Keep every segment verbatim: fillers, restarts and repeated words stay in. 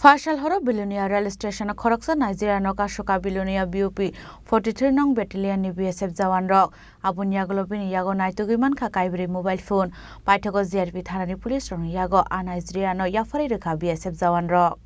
Pharsal horo Bilonia rail station o khoroksa Nigeria no kasoka Bilonia B U P forty three nong battalion ni B S F jawan rok. Aboni yagulo bini yago naitugwi mankha kaibrwi mobile phone. Paithago G R P thanani police rokni yago a Nigeria no yapharwi rwkha B S F jawan rok.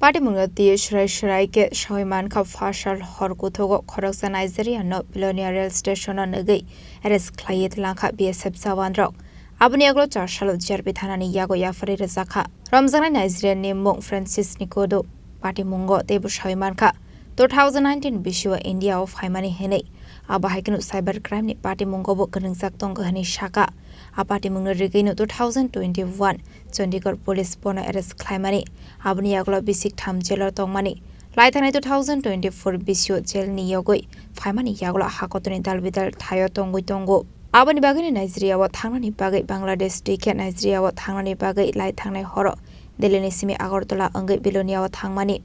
Patimungno twi swrai swrai khe sawi mankha, pharsal hor kuthugo khoroksa Nigeria no Bilonia rail station o nugwi arrest khlaiwi tlangkha B S F jawan rok. Aboni yagulo char salo G R P thanani yago yapharwi rwjakha. Romjaknai Nigeria ni mung Francis Nkodo. Patimungo teibo sawi mankha, two thousand nineteen bisio India o phaimani hinwi. Abo hai kheno cyber crime ni patimungo bo kwrwngjak tongo hinwi sakha. A patimungno rigwino two thousand twenty-one Chandigarh police bono arrest khlaimani. Aboni yagulo bisik tham jail o tongmani. Laithangnai two thousand twenty-four bisio jail ni yogwi phaimani yagulo hakotorni dal bidal thaio tongwi tongo. Aboni bagwino Nigeria o thangnani bagwi Bangladesh twi khe Nigeria o thangnani bagwi lai thangnai horo Delhi ni simi Agartala wngwi Bilonia o thangmani.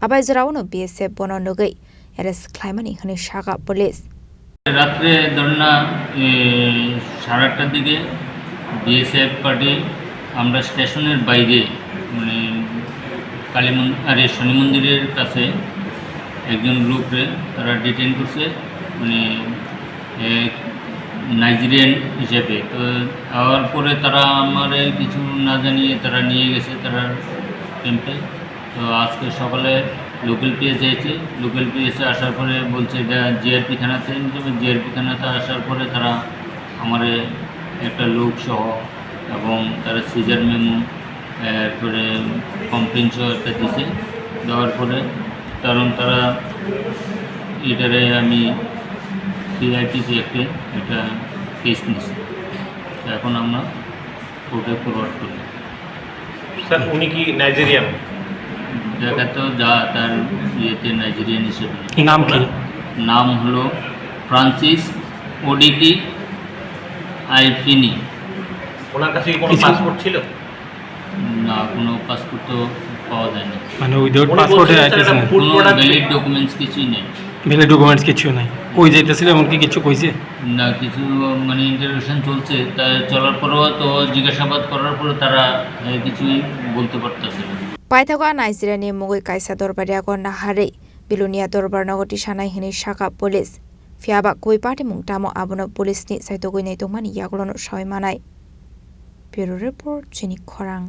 Abai jorao no B S F bono nugwi arrest khlaimani hinwi sakha police. রাত্রে ধরনা, এ, সাড়ে আটটার দিকে BSF party আমরা স্টেশনের বাইরে, মানে, কালী মন-, আরে, শনি মন্দিরের কাছে একজন লোকরে তারা ডিটেইন করছে, মানে, এ, নাইজেরিয়ান হিসেবে। তো আওয়ার পরে তারা আমারে কিছু না জানিয়ে তারা নিয়ে গেছে তারা ক্যাম্পে। তো আজকে সকালে লোকাল পিএসএ এসে, লোকাল পিএসএ আসার পরে বলছে, "এটা জিআরপি থানাতে নিতে হবে।" জিআরপি থানাতে আসার পরে তারা আমারে একটা লোক সহ এবং তারা সিজার মেমো, এরপরে কমপ্লেন সহ একটা দিছে। দেওয়ার পরে, কারণ তারা এটারে আমি সিআইটিতে একটা, একটা কেস নিছি। তো এখন আমরা কোর্টে ফরওয়ার্ড করি। স্যার, উনি কি নাইজেরিয়ান? দেখা তো যা তার ইয়েতে নাইজেরিয়ান হিসেবে। নাম কি? নাম হলো ফ্রান্সিস ওডিকি আইফিনি। ওনার কাছে কি কোনো কিছু পাসপোর্ট ছিল? না, কোনো পাসপোর্ট তো পাওয়া যায়নি। মানে, উইদাউট উনি পাসপোর্টে বলছিলেন, স্যার, এটা আইতেছেন? ফুড কোনো প্রোডাক্ট। ভ্যালিড ডকুমেন্টস কিছুই নেই। ভ্যালিড ডকুমেন্টস কিছুই নাই। কই যাইতেছিল, এমনকি কিছু কইছে? না, কিছু, মানে, ইন্টারোগেশন চলছে, তা চলার পরেও তো জিজ্ঞাসাবাদ করার পরে তারা, এ, কিছুই বলতে পারতেছে না। Paithago a Nigeria ni mungwi kaisa dorbar yago naharwi Bilonia dorbar nogo tisanai hinwi sakha police. Phiya ba kubui patimung tamo abono police ni saitogwi naitokmani yagulono sawi manai. Bureau Report, Chini Khorang.